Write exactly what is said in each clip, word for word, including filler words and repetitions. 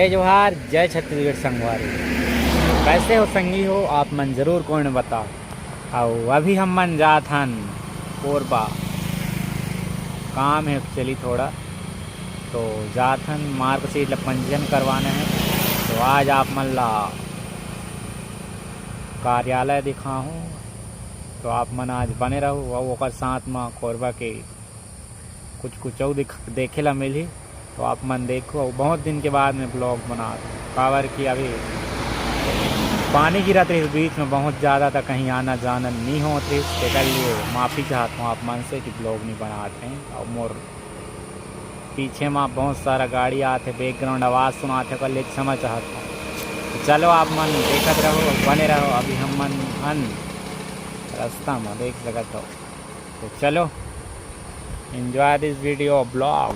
जोहार, जय छत्तीसगढ़ संगवारी। कैसे हो संगी हो आप मन, जरूर कमेंट में बताओ। अउ अभी हम मन जात हन कोरबा, काम हे चली थोड़ा, तो जात हन, मार्कशीट ला पंजीयन करवाना हे। तो आज आप मन ला कार्यालय दिखाहूँ, तो आप मन आज बने रहू अउ ओकर साथ म कोरबा के कुछ कुछ अउ दिख-, देखे ला मिलही। तो आप मन देखो, अउ बहुत दिन के बाद में ब्लॉग बनात हूँ, काबर कि अभी पानी गिरत रहिस बीच में बहुत ज़्यादा, त कहीं आना जाना नहीं होत रहिस, तेकर लिए माफ़ी चाहत हूँ आप मन से कि ब्लॉग नहीं बनात हैं। अउ मोर पीछे में बहुत सारा गाड़ी आत है, बैकग्राउंड आवाज़ सुनात है, ओकर लिए क्षमा चाहत हूँ। तो चलो आप मन देखत रहो, बने रहो। अभी हम मन हन रास्ता में देख सकत हो, तो चलो, enjoy this video blog।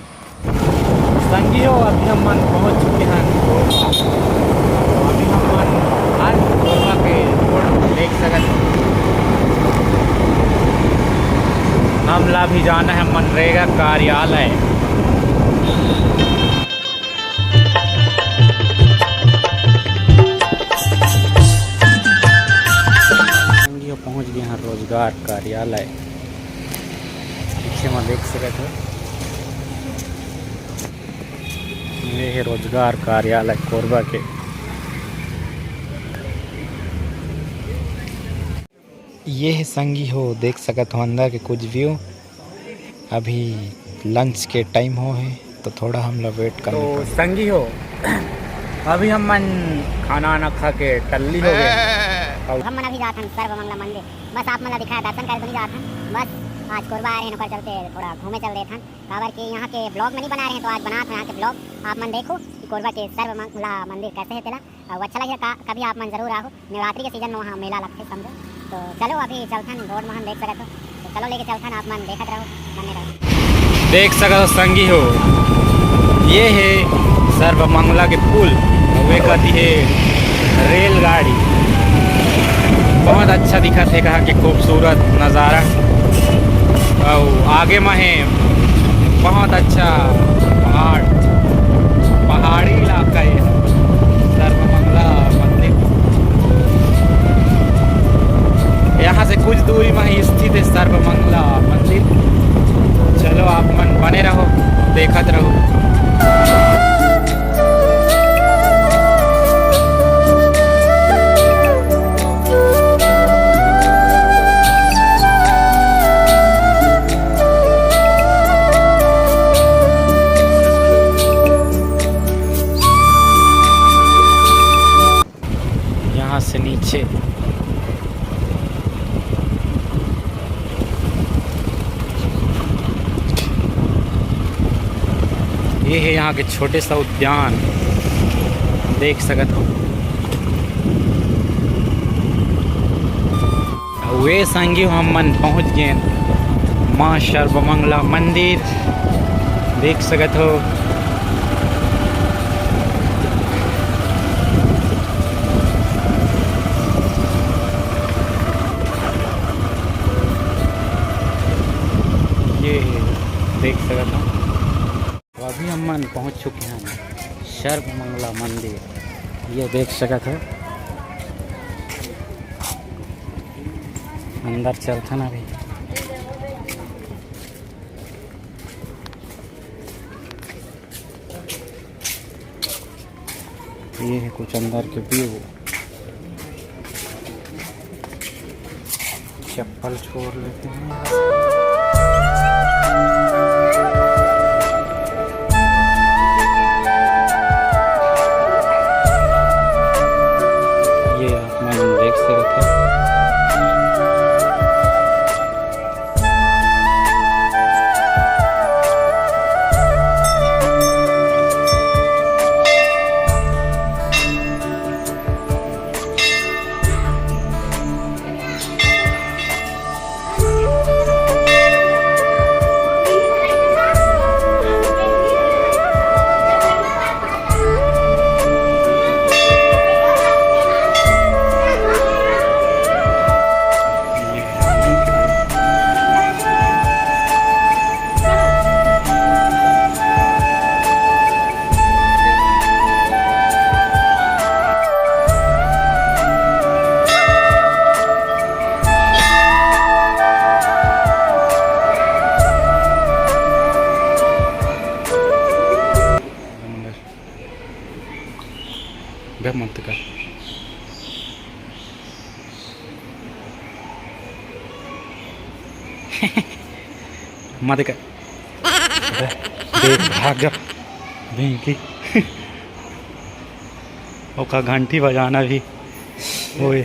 संगी हो, अभी हम मन पहुंच चुके हैं कोरबा। अभी हम मन आज कोरबा के रोड देख सकत हो। हमला भी जाना है मनरेगा कार्यालय। संगी हो, पहुंच गए हैं रोजगार कार्यालय। पीछे में देख सकत हो, ये है रोजगार कार्यालय कोरबा के। ये है संगी हो, देख सकत हो अंदर के कुछ व्यू। अभी लंच के टाइम हो है, तो थोड़ा हमला वेट करना तो पड़ेगा। संगी हो, अभी हम मन खाना वाना खा के टल्ली हो गए। हम मन अभी जात हन सर्वमंगला मंदिर, बस आप मन ला दिखाए दर्शन करे बर जात हन। बस आज कोरबा आ रहे हैं, ओकर चलते थोड़ा घूमे चल देत हन, काबर के यहाँ के ब्लॉग में नहीं बना रहे हैं, तो आज बनात हन यहाँ के ब्लॉग। आप मन देखो कि कोरबा के सर्वमंगला मंदिर कैसे है तेला। अउ अच्छा लगे का, कभी आप मन जरूर आओ, नवरात्रि के सीजन में वहाँ मेला लगथे समझो। तो चलो अभी चलथन रोड में हम देख सकत हो, तो चलो लेके चलथन, आप मन देखत रहो, बने रहो। देख सकत हो संगी हो, ये है सर्वमंगला के पुल, अउ एक अति है रेलगाड़ी। बहुत अच्छा दिखत है, कहा कि खूबसूरत नज़ारा। अउ आगे में है बहुत अच्छा पहाड़, पहाड़ी इलाका है सर्वमंगला मंदिर। यहाँ से कुछ दूरी में ही स्थित है सर्वमंगला मंदिर। चलो आप मन बने रहो, देखत रहो। यहाँ से नीचे ये है यहाँ के छोटे सा उद्यान, देख सकत हो। वे संगी हो, हम मन पहुँच गए माँ सर्वमंगला मंदिर, देख सकत हो। ये है, देख सकत हो। तो अभी हम मन पहुँच चुके हैं सर्वमंगला मंदिर, ये देख सकत हो। अंदर चलथन अभी। ये है कुछ अंदर के व्यू। चप्पल छोड़ लेते हैं। ये आप मन देख सकते हैं। मत कर। अबे, देख, भाग जा। बेंकी। ओका घंटी बजाना भी। ओए।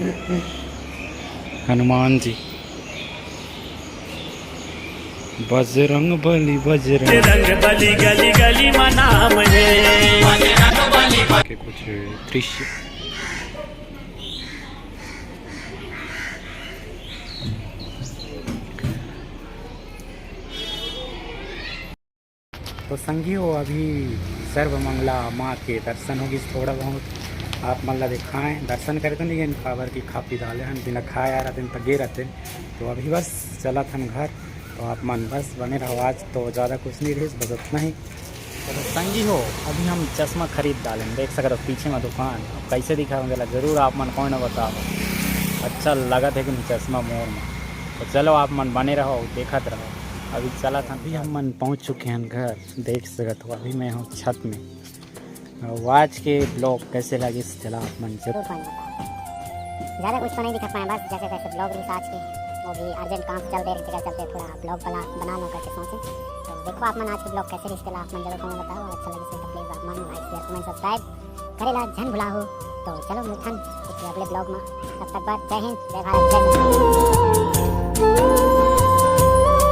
हनुमान जी। बजरंग बली, बजरंग। बजरंग बली गली गली मा नाम हे। के कुछ दृश्य। तो संगी हो, अभी सर्वमंगला माँ के दर्शन होगिस, थोड़ा बहुत आप मन ला देखाएं। दर्शन करे तो नहीं गेन, काबर कि खा पी डाले हन, बिना खाए आ रहते तो गे रहते। तो अभी बस चलत हन घर, तो आप मन बस बने रहो। आज तो ज़्यादा कुछ नहीं रहिस, बस उतना ही। तो संगी हो, अभी हम चश्मा खरीद डालेन, देख सकत हो पीछे में दुकान। अब कैसे दिखा मोला जरूर आप मन comment में बताओ, अच्छा लगत हे कि नहीं चश्मा मोर में। तो चलो आप मन बने रहो, देखत रहो। अभी चलत हन, अभी हम मन पहुँच चुके हैं घर, देख सकत हो अभी मैं हूँ छत में। और आज के vlog कैसे लगिस, चला आप मन जरूर comment में बताओ। ज़्यादा कुछ तो नहीं दिखा पाए, बस जैसे तैसे vlog रहिस आज के, वो भी urgent काम से चल दे रही, जगह चलते थोड़ा vlog वाला बना लो करके सोचे। तो देखो आप मन आज के vlog कैसे रहिस, चला आप मन जरूर comment में बताओ। अच्छा लगिस तो please आप मन like, share, comment, subscribe करे ला झन भुलाहू। तो चलो मिलथन कुछ अगले vlog में, तब तक बाय, जय हिंद, जय भारत, जय सरकार।